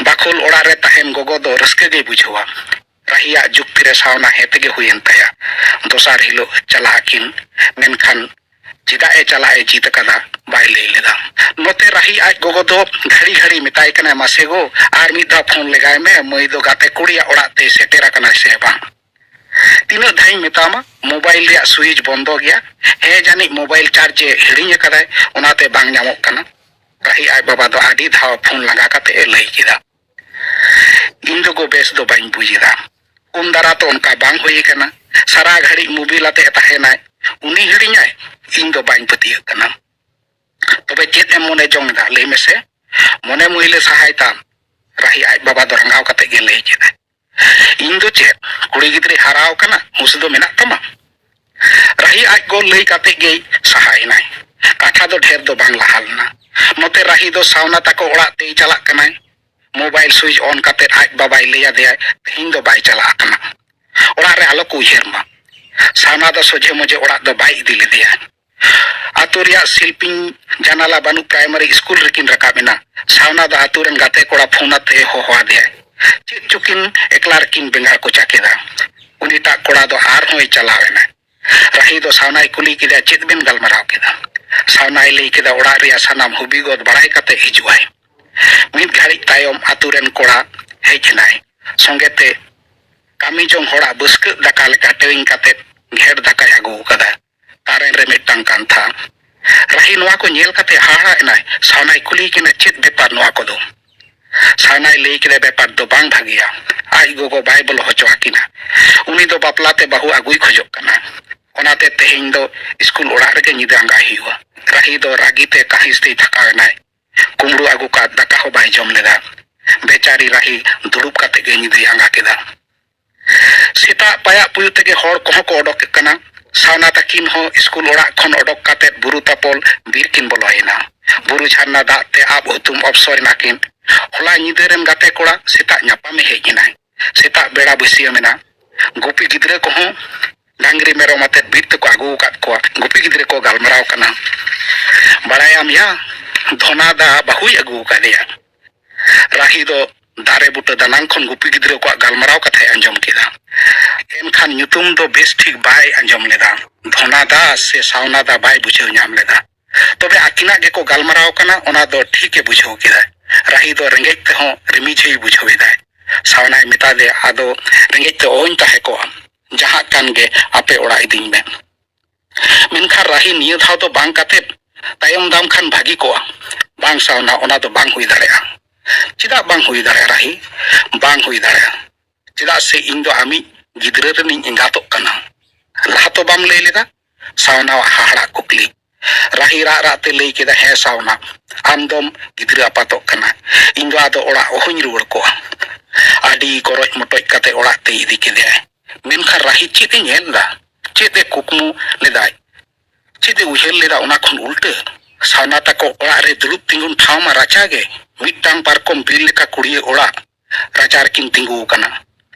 ᱵᱟᱠᱷᱳᱞ ᱚᱲᱟᱜ ᱨᱮ ᱛᱟᱦᱮᱱ ᱜᱚᱜᱚ ᱫᱚ ᱨᱟᱹᱥᱠᱟᱹ ᱜᱮᱭ ᱵᱩᱡᱷᱟᱹᱣᱟ᱾ ᱨᱟᱦᱤᱭᱟᱜ ᱡᱩᱠᱛᱤ ᱨᱮ ᱥᱟᱣᱱᱟ ᱦᱮᱸ ᱛᱮᱜᱮ ᱦᱩᱭᱮᱱ ᱛᱟᱭᱟ᱾ ᱫᱚᱥᱟᱨ ᱦᱤᱞᱳᱜ ᱪᱟᱞᱟᱜ ᱟᱹᱠᱤᱱ, ᱢᱮᱱᱠᱷᱟᱱ ᱪᱮᱫᱟᱜ ᱮ ᱪᱟᱞᱟᱜ ᱮ ᱡᱤᱫ ᱟᱠᱟᱫᱟ ᱵᱟᱭ ᱞᱟᱹᱭ ᱞᱮᱫᱟ᱾ ᱱᱚᱛᱮ ᱨᱟᱦᱤ ᱟᱡ ᱜᱚᱜᱚ ᱫᱚ ᱜᱷᱟᱹᱲᱤ ᱜᱷᱟᱹᱲᱤ ᱢᱮᱛᱟᱭ ᱠᱟᱱᱟᱭ, "ᱢᱟᱥᱮ ᱜᱳ, ᱟᱨ ᱢᱤᱫ ᱫᱷᱟᱣ ᱯᱷᱳᱱ ᱞᱮᱜᱟᱭ ᱢᱮ, ᱢᱟᱹᱭ ᱫᱚ ᱜᱟᱛᱮ ᱠᱩᱲᱤᱭᱟᱜ ᱚᱲᱟᱜ ᱛᱮᱭ ᱥᱮᱴᱮᱨ ᱟᱠᱟᱱᱟᱭ ᱥᱮ ᱵᱟᱝ?" "ᱛᱤᱱᱟᱹᱜ ᱫᱷᱟᱣ ᱤᱧ ᱢᱮᱛᱟᱢᱟ, ᱢᱳᱵᱟᱭᱤᱞ ᱨᱮᱭᱟᱜ switch ᱵᱚᱱᱫᱚ ᱜᱮᱭᱟ?" "ᱦᱮᱸ, ᱡᱟᱹᱱᱤᱡ ᱢᱳᱵᱟᱭᱤᱞ charge ᱮ ᱦᱤᱲᱤᱧ ᱟᱠᱟᱫᱟᱭ, ᱚᱱᱟᱛᱮ ᱵᱟᱝ ᱧᱟᱢᱚᱜ ᱠᱟᱱᱟ", ᱨᱟᱦᱤ ᱟᱡ ᱵᱟᱵᱟ ᱫᱚ ᱟᱹᱰᱤ ᱫᱷᱟᱣ ᱯᱷᱳᱱ ᱞᱟᱸᱜᱟ ᱠᱟᱛᱮ ᱮ ᱞᱟᱹᱭ ᱠᱮᱫᱟ᱾ "ᱤᱧ ᱫᱚ ᱜᱳ ᱵᱮᱥ ᱫᱚ ᱵᱟᱹᱧ ᱵᱩᱡᱽ ᱮᱫᱟ᱾ ᱩᱱ ᱫᱟᱨᱟ ᱛᱚ ᱚᱱᱠᱟ ᱵᱟᱝ ᱦᱩᱭ ᱟᱠᱟᱱᱟ᱾ ᱥᱟᱨᱟ ᱜᱷᱟᱹᱲᱤᱡ mobile ᱟᱛᱮ ᱮ ᱛᱟᱦᱮᱱᱟᱭ, ᱩᱱᱤ ᱦᱤᱲᱤᱧᱟᱭ? ᱤᱧ ᱫᱚ ᱵᱟᱹᱧ ᱯᱟᱹᱛᱭᱟᱹᱜ ᱠᱟᱱᱟ᱾ ᱛᱚᱵᱮ ᱪᱮᱫ ᱮᱢ ᱢᱚᱱᱮ ᱡᱚᱝ ᱮᱫᱟ, ᱞᱟᱹᱭ ᱢᱮᱥᱮ?" "ᱢᱚᱱᱮ ᱢᱟᱹᱭᱞᱟᱹ ᱥᱟᱦᱟᱭ ᱛᱟᱢ", ᱨᱟᱦᱤ ᱟᱡ ᱵᱟᱵᱟ ᱫᱚ ᱨᱟᱸᱜᱟᱣ ᱠᱟᱛᱮ ᱜᱮ ᱞᱟᱹᱭ ᱠᱮᱫᱟᱭ᱾ "ᱤᱧ ᱫᱚ ᱪᱮᱫ, ᱠᱩᱲᱤ ᱜᱤᱫᱽᱨᱟᱹᱭ ᱦᱟᱨᱟᱣ ᱟᱠᱟᱱᱟ, ᱦᱩᱸᱥ ᱫᱚ ᱢᱮᱱᱟᱜ ᱛᱟᱢᱟ?" ᱨᱟᱦᱤ ᱟᱡ ᱜᱚ ᱞᱟᱹᱭ ᱠᱟᱛᱮ ᱜᱮᱭ ᱥᱟᱦᱟ ᱮᱱᱟᱭ᱾ ᱠᱟᱛᱷᱟ ᱫᱚ ᱰᱷᱮᱨ ᱫᱚ ᱵᱟᱝ ᱞᱟᱦᱟ ᱞᱮᱱᱟ᱾ ᱱᱚᱛᱮ ᱨᱟᱦᱤ ᱫᱚ ᱥᱟᱣᱱᱟ ᱛᱟᱠᱚ ᱚᱲᱟᱜ ᱛᱮᱭ ᱪᱟᱞᱟᱜ ᱠᱟᱱᱟᱭ᱾ ᱢᱳᱵᱟᱭᱤᱞ ᱥᱩᱭᱤᱪ ᱚᱱ ᱠᱟᱛᱮ ᱟᱡ ᱵᱟᱵᱟᱭ ᱞᱟᱹᱭ ᱟᱫᱮᱭᱟ, "ᱛᱮᱦᱮᱧ ᱫᱚ ᱵᱟᱭ ᱪᱟᱞᱟᱜ ᱠᱟᱱᱟ, ᱚᱲᱟᱜ ᱨᱮ ᱟᱞᱚ ᱠᱚ ᱩᱭᱦᱟᱹᱨ ᱢᱟ᱾" ᱥᱟᱣᱱᱟ ᱫᱚ ᱥᱚᱡᱷᱮ ᱢᱚᱡᱮ ᱚᱲᱟᱜ ᱫᱚ ᱵᱟᱭ ᱤᱫᱤ ᱞᱮᱫᱮᱭᱟ᱾ ᱟᱛᱳ ᱨᱮᱭᱟᱜ ᱥᱤᱞᱯᱤᱧ ᱡᱟᱱᱟᱞᱟ ᱵᱟᱹᱱᱩᱜ ᱯᱨᱟᱭᱢᱟᱨᱤ ᱥᱠᱩᱞ ᱨᱮᱠᱤᱱ ᱨᱟᱠᱟᱵ ᱮᱱᱟ᱾ ᱥᱟᱣᱱᱟ ᱫᱚ ᱟᱛᱳ ᱨᱮᱱ ᱜᱟᱛᱮ ᱠᱚᱲᱟ ᱯᱷᱳᱱ ᱟᱛᱮ ᱦᱚᱦᱚ ᱟᱫᱮᱭᱟᱭ᱾ ᱪᱮᱫ ᱪᱚᱠᱤᱱ ᱮᱠᱞᱟ ᱨᱮᱠᱤᱱ ᱵᱮᱸᱜᱟᱲ ᱠᱚᱪᱟ ᱠᱮᱫᱟ᱾ ᱩᱱᱤᱴᱟᱜ ᱠᱚᱲᱟ ᱫᱚ ᱟᱨᱦᱚᱸᱭ ᱪᱟᱞᱟᱣ ᱮᱱᱟ᱾ ᱨᱟᱦᱤ ᱫᱚ ᱥᱟᱣᱱᱟᱭ ᱠᱩᱞᱤ ᱠᱮᱫᱮᱭᱟ, "ᱪᱮᱫ ᱵᱮᱱ ᱜᱟᱞᱢᱟᱨᱟᱣ ᱠᱮᱫᱟ?" ᱥᱟᱣᱱᱟᱭ ᱞᱟᱹᱭ ᱠᱮᱫᱟ, "ᱚᱲᱟᱜ ᱨᱮᱭᱟᱜ ᱥᱟᱱᱟᱢ ᱦᱩᱵᱤᱜᱚᱛ ᱵᱟᱲᱟᱭ ᱠᱟᱛᱮ ᱦᱤᱡᱩᱜ ᱟᱭ᱾" ᱢᱤᱫ ᱜᱷᱟᱹᱲᱤᱡ ᱛᱟᱭᱚᱢ ᱟᱛᱳ ᱨᱮᱱ ᱠᱚᱲᱟ ᱦᱮᱡ ᱮᱱᱟᱭ᱾ ᱥᱚᱸᱜᱮ ᱛᱮ ᱠᱟᱹᱢᱤ ᱡᱚᱝ ᱦᱚᱲᱟᱜ ᱵᱟᱹᱥᱠᱟᱹᱜ ᱫᱟᱠᱟ ᱞᱮᱠᱟ ᱴᱮᱣᱮᱧ ᱠᱟᱛᱮ ᱜᱷᱮᱴ ᱫᱟᱠᱟᱭ ᱟᱹᱜᱩ ᱟᱠᱟᱫᱟ᱾ ᱛᱟᱨᱮᱱ ᱨᱮ ᱢᱤᱫᱴᱟᱝ ᱠᱟᱱᱛᱷᱟ᱾ ᱨᱟᱦᱤ ᱱᱚᱣᱟ ᱠᱚ ᱧᱮᱞ ᱠᱟᱛᱮ ᱦᱟᱦᱟᱲᱟ ᱮᱱᱟᱭ᱾ ᱥᱟᱣᱱᱟᱭ ᱠᱩᱞᱤ ᱠᱮᱱᱟ, "ᱪᱮᱫ ᱵᱮᱯᱟᱨ ᱱᱚᱣᱟ ᱠᱚᱫᱚ?" ᱥᱟᱣᱱᱟᱭ ᱞᱟᱹᱭ ᱠᱮᱫᱟ, "ᱵᱮᱯᱟᱨ ᱫᱚ ᱵᱟᱝ ᱵᱷᱟᱹᱜᱤᱭᱟ᱾ ᱟᱡ ᱜᱚᱜᱚ ᱵᱟᱭ ᱵᱚᱞᱚ ᱦᱚᱪᱚ ᱟᱹᱠᱤᱱᱟ᱾ ᱩᱱᱤ ᱫᱚ ᱵᱟᱯᱞᱟ ᱛᱮ ᱵᱟᱹᱦᱩ ᱟᱹᱜᱩᱭ ᱠᱷᱚᱡᱚᱜ ᱠᱟᱱᱟ᱾ ᱚᱱᱟᱛᱮ ᱛᱮᱦᱮᱧ ᱫᱚ ᱥᱠᱩᱞ ᱚᱲᱟᱜ ᱨᱮᱜᱮ ᱧᱤᱫᱟᱹ ᱟᱸᱜᱟᱭ ᱦᱩᱭᱩᱜᱼᱟ᱾" ᱨᱟᱦᱤ ᱫᱚ ᱨᱟᱹᱜᱤ ᱛᱮ ᱠᱟᱹᱦᱤᱥ ᱛᱮᱭ ᱛᱷᱟᱠᱟᱣ ᱮᱱᱟᱭ᱾ ᱠᱩᱢᱵᱽᱲᱩ ᱟᱹᱜᱩ ᱠᱟᱫ ᱫᱟᱠᱟ ᱦᱚᱸ ᱵᱟᱭ ᱡᱚᱢ ᱞᱮᱫᱟ᱾ ᱵᱮᱪᱟᱨᱤ ᱨᱟᱦᱤ ᱫᱩᱲᱩᱵ ᱠᱟᱛᱮ ᱜᱮ ᱧᱤᱫᱟᱹᱭ ᱟᱸᱜᱟ ᱠᱮᱫᱟ᱾ ᱥᱮᱛᱟᱜ ᱯᱟᱭᱟᱜ ᱯᱩᱭᱩ ᱛᱮᱜᱮ ᱦᱚᱲ ᱠᱚᱦᱚᱸ ᱠᱚ ᱚᱰᱚᱠ ᱠᱟᱱᱟ᱾ ᱥᱟᱣᱱᱟ ᱛᱟᱹᱠᱤᱱ ᱦᱚᱸ ᱥᱠᱩᱞ ᱚᱲᱟᱜ ᱠᱷᱚᱱ ᱚᱰᱚᱠ ᱠᱟᱛᱮ ᱵᱩᱨᱩ ᱛᱟᱯᱚᱞ ᱵᱤᱨ ᱠᱤᱱ ᱵᱚᱞᱚᱭᱮᱱᱟ᱾ ᱵᱩᱨᱩ ᱡᱷᱟᱨᱱᱟ ᱫᱟᱜ ᱛᱮ ᱟᱵ ᱦᱩᱛᱩᱢ ᱚᱯᱥᱚᱨ ᱮᱱᱟ ᱠᱤᱱ᱾ ᱦᱚᱞᱟ ᱧᱤᱫᱟᱹ ᱨᱮᱱ ᱜᱟᱛᱮ ᱠᱚᱲᱟ ᱥᱮᱛᱟᱜ ᱧᱟᱯᱟᱢᱮ ᱦᱮᱡ ᱮᱱᱟᱭ᱾ ᱥᱮᱛᱟᱜ ᱵᱮᱲᱟ ᱵᱟᱹᱥᱭᱟᱹᱢ ᱮᱱᱟ᱾ ᱜᱩᱯᱤ ᱜᱤᱫᱽᱨᱟᱹ ᱠᱚᱦᱚᱸ ᱰᱟᱝᱨᱤ ᱢᱮᱨᱚᱢ ᱟᱛᱮᱫ ᱵᱤᱨ ᱛᱮᱠᱚ ᱟᱹᱜᱩ ᱟᱠᱟᱫ ᱠᱚᱣᱟ᱾ ᱜᱩᱯᱤ ᱜᱤᱫᱽᱨᱟᱹ ᱠᱚ ᱜᱟᱞᱢᱟᱨᱟᱣ ᱠᱟᱱᱟ, "ᱵᱟᱲᱟᱭᱟᱢ ᱭᱟ, ᱫᱷᱚᱱᱟ ᱫᱟ ᱵᱟᱹᱦᱩᱭ ᱟᱹᱜᱩ ᱟᱠᱟᱫᱮᱭᱟ᱾" ᱨᱟᱦᱤ ᱫᱚ ᱫᱟᱨᱮ ᱵᱩᱴᱟᱹ ᱫᱟᱱᱟᱝ ᱠᱷᱚᱱ ᱜᱩᱯᱤ ᱜᱤᱫᱽᱨᱟᱹ ᱠᱚᱣᱟᱜ ᱜᱟᱞᱢᱟᱨᱟᱣ ᱠᱟᱛᱷᱟᱭ ᱟᱸᱡᱚᱢ ᱠᱮᱫᱟ᱾ ᱮᱱᱠᱷᱟᱱ ᱧᱩᱛᱩᱢ ᱫᱚ ᱵᱮᱥ ᱴᱷᱤᱠ ᱵᱟᱭ ᱟᱸᱡᱚᱢ ᱞᱮᱫᱟ᱾ ᱫᱷᱚᱱᱟ ᱫᱟ ᱥᱮ ᱥᱟᱣᱱᱟ ᱫᱟ ᱵᱟᱭ ᱵᱩᱡᱷᱟᱹᱣ ᱧᱟᱢ ᱞᱮᱫᱟ᱾ ᱛᱚᱵᱮ ᱟᱹᱠᱤᱱᱟᱜ ᱜᱮᱠᱚ ᱜᱟᱞᱢᱟᱨᱟᱣ ᱠᱟᱱᱟ, ᱚᱱᱟ ᱫᱚ ᱴᱷᱤᱠ ᱮ ᱵᱩᱡᱷᱟᱹᱣ ᱠᱮᱫᱟ᱾ ᱨᱟᱦᱤ ᱫᱚ ᱨᱮᱸᱜᱮᱡ ᱛᱮᱦᱚᱸ ᱨᱤᱢᱤᱡᱷᱟᱹᱭ ᱵᱩᱡᱷᱟᱹᱣ ᱮᱫᱟᱭ᱾ ᱥᱟᱣᱱᱟᱭ ᱢᱮᱛᱟ ᱫᱮᱭᱟ, "ᱟᱫᱚ ᱨᱮᱸᱜᱮᱡ ᱛᱮ ᱚᱦᱚᱧ ᱛᱟᱦᱮᱸ ᱠᱚᱜᱼᱟ, ᱡᱟᱦᱟᱸ ᱠᱟᱱ ᱜᱮ ᱟᱯᱮ ᱚᱲᱟᱜ ᱤᱫᱤᱧ ᱢᱮ᱾" ᱢᱮᱱᱠᱷᱟᱱ ᱨᱟᱦᱤ ᱱᱤᱭᱟᱹ ᱫᱷᱟᱣ ᱫᱚ ᱵᱟᱝ ᱠᱟᱛᱮᱫ ᱛᱟᱭᱚᱢ ᱫᱟᱢ ᱠᱷᱟᱱ ᱵᱷᱟᱹᱜᱤ ᱠᱚᱜᱼᱟ᱾ "ᱵᱟᱝ ᱥᱟᱣᱱᱟ, ᱚᱱᱟ ᱫᱚ ᱵᱟᱝ ᱦᱩᱭ ᱫᱟᱲᱮᱭᱟᱜᱼᱟ᱾" "ᱪᱮᱫᱟᱜ ᱵᱟᱝ ᱦᱩᱭ ᱫᱟᱲᱮᱭᱟᱜᱼᱟ ᱨᱟᱦᱤ?" "ᱵᱟᱝ ᱦᱩᱭ ᱫᱟᱲᱮᱭᱟᱜᱼᱟ, ᱪᱮᱫᱟᱜ ᱥᱮ ᱤᱧ ᱫᱚ ᱟᱢᱤᱡ ᱜᱤᱫᱽᱨᱟᱹ ᱨᱮᱱᱤᱧ ᱮᱸᱜᱟᱛᱚᱜ ᱠᱟᱱᱟ᱾" "ᱞᱟᱦᱟ ᱛᱚ ᱵᱟᱢ ᱞᱟᱹᱭ ᱞᱮᱫᱟ?" ᱥᱟᱣᱱᱟᱣᱟᱜ ᱦᱟᱦᱟᱲᱟᱜ ᱠᱩᱠᱞᱤ᱾ ᱨᱟᱦᱤ ᱨᱟᱜ ᱨᱟᱜ ᱛᱮ ᱞᱟᱹᱭ ᱠᱮᱫᱟ, "ᱦᱮᱸ ᱥᱟᱣᱱᱟ, ᱟᱢ ᱫᱚᱢ ᱜᱤᱫᱽᱨᱟᱹ ᱟᱯᱟᱛᱚᱜ ᱠᱟᱱᱟ᱾ ᱤᱧ ᱫᱚ ᱟᱫᱚ ᱚᱲᱟᱜ ᱚᱦᱚᱧ ᱨᱩᱣᱟᱹᱲ ᱠᱚᱜᱼᱟ᱾" ᱟᱹᱰᱤ ᱠᱚᱨᱚᱡ ᱢᱚᱴᱚᱡ ᱠᱟᱛᱮ ᱚᱲᱟᱜ ᱛᱮᱭ ᱤᱫᱤ ᱠᱮᱫᱮᱭᱟᱭ᱾ ᱢᱮᱱᱠᱷᱟᱱ ᱨᱟᱦᱤ ᱪᱮᱫ ᱮ ᱧᱮᱞ ᱮᱫᱟ? ᱪᱮᱫ ᱮ ᱠᱩᱠᱢᱩ ᱞᱮᱫᱟᱭ? ᱪᱮᱫ ᱮ ᱩᱭᱦᱟᱹᱨ ᱞᱮᱫᱟ ᱚᱱᱟ ᱠᱷᱚᱱ ᱩᱞᱴᱟᱹ? ᱥᱟᱣᱱᱟ ᱛᱟᱠᱚ ᱚᱲᱟᱜ ᱨᱮ ᱫᱩᱲᱩᱵ ᱛᱤᱸᱜᱩᱱ ᱴᱷᱟᱶ ᱢᱟ ᱨᱟᱪᱟ ᱜᱮ᱾ ᱢᱤᱫᱴᱟᱝ ᱯᱟᱨᱠᱚᱢ ᱵᱤᱞ ᱞᱮᱠᱟ ᱠᱩᱲᱤᱭᱟᱹ ᱚᱲᱟᱜ ᱨᱟᱪᱟ ᱨᱮᱠᱤᱱ ᱛᱤᱸᱜᱩ ᱟᱠᱟᱱᱟ᱾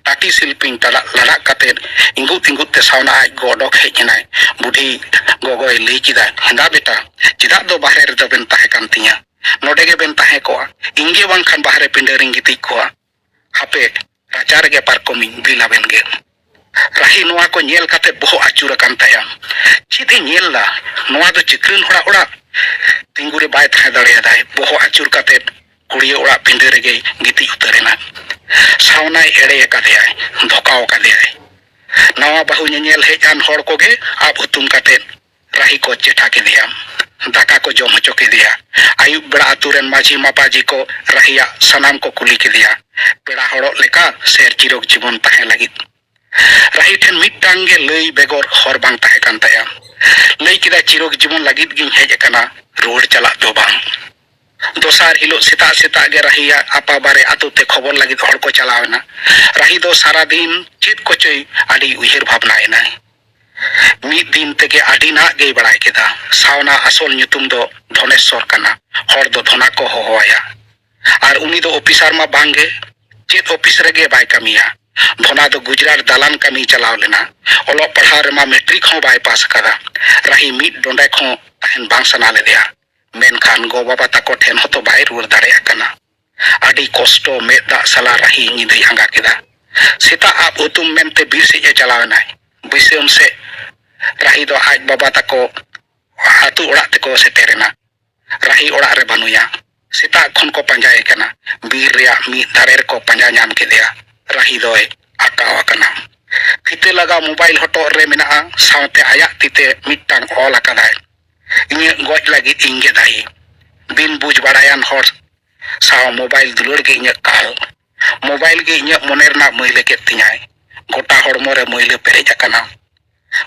ᱴᱟᱹᱴᱤ ᱥᱤᱞᱯᱤᱧ ᱴᱟᱰᱟᱜ ᱞᱟᱰᱟᱜ ᱠᱟᱛᱮ ᱤᱸᱜᱩᱫ ᱤᱸᱜᱩᱫ ᱛᱮ ᱥᱟᱣᱱᱟ ᱟᱡ ᱜᱚ ᱚᱰᱚᱠ ᱦᱮᱡ ᱮᱱᱟᱭ᱾ ᱵᱩᱰᱷᱤ ᱜᱚᱜᱚᱭ ᱞᱟᱹᱭ ᱠᱮᱫᱟ, "ᱦᱮᱸᱫᱟ ᱵᱮᱴᱟ, ᱪᱮᱫᱟᱜ ᱫᱚ ᱵᱟᱦᱨᱮ ᱨᱮᱫᱚ ᱵᱮᱱ ᱛᱟᱦᱮᱸ ᱠᱟᱱ ᱛᱤᱧᱟ? ᱱᱚᱰᱮ ᱜᱮ ᱵᱮᱱ ᱛᱟᱦᱮᱸ ᱠᱚᱜᱼᱟ᱾ ᱤᱧ ᱜᱮ ᱵᱟᱝᱠᱷᱟᱱ ᱵᱟᱦᱨᱮ ᱯᱤᱸᱰᱟᱹ ᱨᱤᱧ ᱜᱤᱛᱤᱡ ᱠᱚᱜᱼᱟ᱾ ᱦᱟᱯᱮ, ᱨᱟᱪᱟ ᱨᱮᱜᱮ ᱯᱟᱨᱠᱚᱢᱤᱧ ᱵᱤᱞ ᱟᱵᱮᱱ ᱜᱮ᱾" ᱨᱟᱦᱤ ᱱᱚᱣᱟ ᱠᱚ ᱧᱮᱞ ᱠᱟᱛᱮ ᱵᱚᱦᱚᱜ ᱟᱹᱪᱩᱨ ᱟᱠᱟᱱ ᱛᱟᱭᱟ᱾ ᱪᱮᱫ ᱮ ᱧᱮᱞ ᱫᱟ? ᱱᱚᱣᱟ ᱫᱚ ᱪᱟᱹᱠᱨᱟᱹᱱ ᱦᱚᱲᱟᱜ ᱚᱲᱟᱜ᱾ ᱛᱤᱸᱜᱩ ᱨᱮ ᱵᱟᱭ ᱛᱟᱦᱮᱸ ᱫᱟᱲᱮᱭᱟᱫᱟᱭ᱾ ᱵᱚᱦᱚᱜ ᱟᱹᱪᱩᱨ ᱠᱟᱛᱮ ᱠᱩᱲᱤᱭᱟᱹ ᱚᱲᱟᱜ ᱯᱤᱸᱰᱟᱹ ᱨᱮᱜᱮᱭ ᱜᱤᱛᱤᱡ ᱩᱛᱟᱹᱨ ᱮᱱᱟ᱾ ᱥᱟᱣᱱᱟᱭ ᱮᱲᱮ ᱟᱠᱟᱫᱮᱭᱟᱭ, ᱫᱷᱚᱠᱟᱣ ᱟᱠᱟᱫᱮᱭᱟᱭ᱾ ᱱᱟᱣᱟ ᱵᱟᱹᱦᱩ ᱧᱮᱧᱮᱞ ᱦᱮᱡ ᱟᱱ ᱦᱚᱲ ᱠᱚᱜᱮ ᱟᱵ ᱦᱩᱛᱩᱢ ᱠᱟᱛᱮ ᱨᱟᱦᱤ ᱠᱚ ᱪᱮᱴᱷᱟ ᱠᱮᱫᱮᱭᱟ᱾ ᱫᱟᱠᱟ ᱠᱚ ᱡᱚᱢ ᱦᱚᱪᱚ ᱠᱮᱫᱮᱭᱟ᱾ ᱟᱹᱭᱩᱵ ᱵᱮᱲᱟ ᱟᱹᱛᱩ ᱨᱮᱱ ᱢᱟᱹᱡᱷᱤ ᱢᱟᱯᱟᱡᱷᱤ ᱠᱚ ᱨᱟᱦᱤᱭᱟᱜ ᱥᱟᱱᱟᱢ ᱠᱚ ᱠᱩᱞᱤ ᱠᱮᱫᱮᱭᱟ᱾ ᱯᱮᱲᱟ ᱦᱚᱲᱚᱜ ᱞᱮᱠᱟ ᱥᱮᱨ ᱪᱤᱨᱚᱠ ᱡᱤᱵᱚᱱ ᱛᱟᱦᱮᱸ ᱞᱟᱹᱜᱤᱫ᱾ ᱨᱟᱦᱤ ᱴᱷᱮᱱ ᱢᱤᱫᱴᱟᱝ ᱜᱮ ᱞᱟᱹᱭ ᱵᱮᱜᱚᱨ ᱦᱚᱨ ᱵᱟᱝ ᱛᱟᱦᱮᱸ ᱠᱟᱱ ᱛᱟᱭᱟ᱾ ᱞᱟᱹᱭ ᱠᱮᱫᱟᱭ, "ᱪᱤᱨᱚᱠ ᱡᱤᱵᱚᱱ ᱞᱟᱹᱜᱤᱫ ᱜᱤᱧ ᱦᱮᱡ ᱟᱠᱟᱱᱟ, ᱨᱩᱣᱟᱹᱲ ᱪᱟᱞᱟᱜ ᱫᱚ ᱵᱟᱝ᱾" ᱫᱚᱥᱟᱨ ᱦᱤᱞᱳᱜ ᱥᱮᱛᱟᱜ ᱥᱮᱛᱟᱜ ᱜᱮ ᱨᱟᱦᱤᱭᱟᱜ ᱟᱯᱟ ᱵᱟᱨᱮ ᱟᱹᱛᱩ ᱛᱮ ᱠᱷᱚᱵᱚᱨ ᱞᱟᱹᱜᱤᱫ ᱦᱚᱲ ᱠᱚ ᱪᱟᱞᱟᱣ ᱮᱱᱟ᱾ ᱨᱟᱦᱤ ᱫᱚ ᱥᱟᱨᱟ ᱫᱤᱱ ᱪᱮᱫ ᱠᱚᱪᱚᱭ ᱟᱹᱰᱤ ᱩᱭᱦᱟᱹᱨ ᱵᱷᱟᱵᱽᱱᱟ ᱮᱱᱟᱭ᱾ ᱢᱤᱫ ᱫᱤᱱ ᱛᱮᱜᱮ ᱟᱹᱰᱤ ᱱᱟᱜ ᱜᱮᱭ ᱵᱟᱲᱟᱭ ᱠᱮᱫᱟ᱾ ᱥᱟᱣᱱᱟ ᱟᱥᱚᱞ ᱧᱩᱛᱩᱢ ᱫᱚ ᱫᱷᱚᱱᱮᱥᱥᱚᱨ ᱠᱟᱱᱟ᱾ ᱦᱚᱲ ᱫᱚ ᱫᱷᱚᱱᱟ ᱠᱚ ᱦᱚᱦᱚᱣᱟᱭᱟ᱾ ᱟᱨ ᱩᱱᱤ ᱫᱚ ᱚᱯᱷᱤᱥᱟᱨ ᱢᱟ ᱵᱟᱝᱜᱮ, ᱪᱮᱫ ᱚᱯᱷᱤᱥ ᱨᱮᱜᱮ ᱵᱟᱭ ᱠᱟᱹᱢᱤᱭᱟ᱾ ᱫᱷᱚᱱᱟ ᱫᱚ ᱜᱩᱡᱽᱨᱟᱴ ᱫᱟᱞᱟᱱ ᱠᱟᱹᱢᱤᱭ ᱪᱟᱞᱟᱣ ᱞᱮᱱᱟ᱾ ᱚᱞᱚᱜ ᱯᱟᱲᱦᱟᱣ ᱨᱮᱢᱟ ᱢᱮᱴᱨᱤᱠ ᱦᱚᱸ ᱵᱟᱭ ᱯᱟᱥ ᱟᱠᱟᱫᱟ᱾ ᱨᱟᱦᱤ ᱢᱤᱫ ᱰᱚᱸᱰᱮᱠ ᱦᱚᱸ ᱛᱟᱦᱮᱱ ᱵᱟᱝ ᱥᱟᱱᱟ ᱞᱮᱫᱮᱭᱟ᱾ ᱢᱮᱱᱠᱷᱟᱱ ᱜᱚ ᱵᱟᱵᱟ ᱛᱟᱠᱚ ᱴᱷᱮᱱ ᱦᱚᱸᱛᱚ ᱵᱟᱭ ᱨᱩᱣᱟᱹᱲ ᱫᱟᱲᱮᱭᱟᱜ ᱠᱟᱱᱟ᱾ ᱟᱹᱰᱤ ᱠᱚᱥᱴᱚ ᱢᱮᱫ ᱫᱟᱜ ᱥᱟᱞᱟ ᱨᱟᱦᱤ ᱧᱤᱫᱟᱹᱭ ᱟᱸᱜᱟ ᱠᱮᱫᱟ᱾ ᱥᱮᱛᱟᱜ ᱟᱵ ᱦᱩᱛᱩᱢ ᱢᱮᱱᱛᱮ ᱵᱤᱨ ᱥᱮᱫ ᱮ ᱪᱟᱞᱟᱣ ᱮᱱᱟᱭ᱾ ᱵᱟᱹᱭᱥᱟᱹᱢ ᱥᱮᱫ ᱨᱟᱦᱤ ᱫᱚ ᱟᱡ ᱵᱟᱵᱟ ᱛᱟᱠᱚ ᱟᱹᱛᱩ ᱚᱲᱟᱜ ᱛᱮᱠᱚ ᱥᱮᱴᱮᱨ ᱮᱱᱟ᱾ ᱨᱟᱦᱤ ᱚᱲᱟᱜ ᱨᱮ ᱵᱟᱹᱱᱩᱭᱟ᱾ ᱥᱮᱛᱟᱜ ᱠᱷᱚᱱ ᱠᱚ ᱯᱟᱸᱡᱟᱭᱮ ᱠᱟᱱᱟ᱾ ᱵᱤᱨ ᱨᱮᱭᱟᱜ ᱢᱤᱫ ᱫᱟᱨᱮ ᱨᱮᱠᱚ ᱯᱟᱸᱡᱟ ᱧᱟᱢ ᱠᱮᱫᱮᱭᱟ᱾ ᱨᱟᱦᱤ ᱫᱚᱭ ᱟᱠᱟᱣ ᱟᱠᱟᱱᱟ᱾ ᱯᱷᱤᱛᱟᱹ ᱞᱟᱜᱟᱣ ᱢᱳᱵᱟᱭᱤᱞ ᱦᱚᱴᱚᱜ ᱨᱮ ᱢᱮᱱᱟᱜᱼᱟ, ᱥᱟᱶᱛᱮ ᱟᱭᱟᱜ ᱛᱤᱛᱮ ᱢᱤᱫᱴᱟᱝ ᱚᱞ ᱟᱠᱟᱫᱟᱭ, "ᱤᱧᱟᱹᱜ ᱜᱚᱡ ᱞᱟᱹᱜᱤᱫ ᱤᱧ ᱜᱮ ᱫᱟᱭᱤ᱾" ᱵᱤᱱ ᱵᱩᱡᱽ ᱵᱟᱲᱟᱭᱟᱱ ᱦᱚᱲ ᱥᱟᱶ ᱢᱳᱵᱟᱭᱤᱞ ᱫᱩᱞᱟᱹᱲ ᱜᱮ ᱤᱧᱟᱹᱜ ᱠᱟᱞ᱾ ᱢᱳᱵᱟᱭᱤᱞ ᱜᱮ ᱤᱧᱟᱹᱜ ᱢᱚᱱᱮ ᱨᱮᱱᱟᱜ ᱢᱟᱹᱭᱞᱟᱹ ᱠᱮᱫ ᱛᱤᱧᱟᱭ᱾ ᱜᱚᱴᱟ ᱦᱚᱲᱢᱚ ᱨᱮ ᱢᱟᱹᱭᱞᱟᱹ ᱯᱮᱨᱮᱡ ᱟᱠᱟᱱᱟ᱾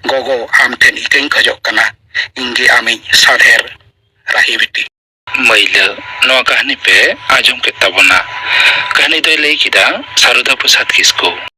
ᱜᱚᱜᱚ, ᱟᱢ ᱴᱷᱮᱱ ᱤᱠᱟᱹᱧ ᱠᱷᱚᱡᱚᱜ ᱠᱟᱱᱟ, ᱤᱧ ᱜᱮ ᱟᱢᱤᱡ ᱥᱟᱫᱷᱮᱨ ᱨᱟᱦᱤ ᱵᱤᱴᱤ᱾ ᱢᱟᱹᱭᱞᱟᱹ, ᱱᱚᱣᱟ ᱠᱟᱹᱦᱱᱤ ᱯᱮ ᱟᱸᱡᱚᱢ ᱠᱮᱫ ᱛᱟᱵᱚᱱᱟ᱾ ᱠᱟᱹᱦᱱᱤ ᱫᱚᱭ ᱞᱟᱹᱭ ᱠᱮᱫᱟ ᱥᱟᱨᱚᱫᱟ ᱯᱨᱚᱥᱟᱫᱽ ᱠᱤᱥᱠᱩ᱾